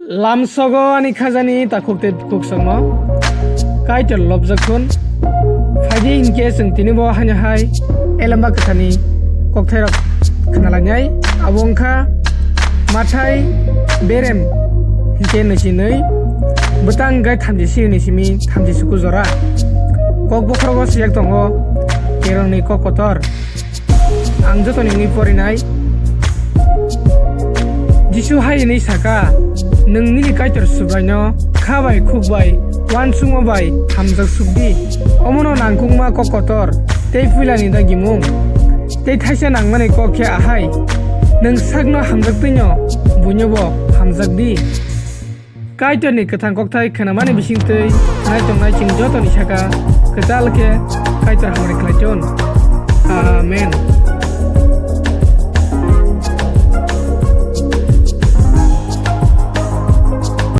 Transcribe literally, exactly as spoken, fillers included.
Lamsogo ani khajani takhuk tei bukhuk songmo Kaitor lobjak thun. Phaidi hinkhe chwng tini bo haino hai Elamba Kwtharni kokthairok khna lainai. Abo wngkha Mathai berem hinkhe nwichi nwi, bwtang gai thamchi simi thamchi suku jora. Kok bokhorogo swijak tongo Kerongni kok kotor. Ang jotoni wngwi porinai. Jisu hai hwnwi saka, "Nwng nini Kaitor Subraino kha bai, khuk bai, uansukma bai hamjak suk di." Omono nangkukma kok kotor tei puilani dagimung tei thaisa nangmani kok khe ahai, "Nwng sakno hamjak twino buinobo hamjak di." Kaitorni kwthang kokthai khnamani bisingtwi khnai tongnai chwng jotoni saka kwtal khe Kaitor hamari khlai thun. Amen.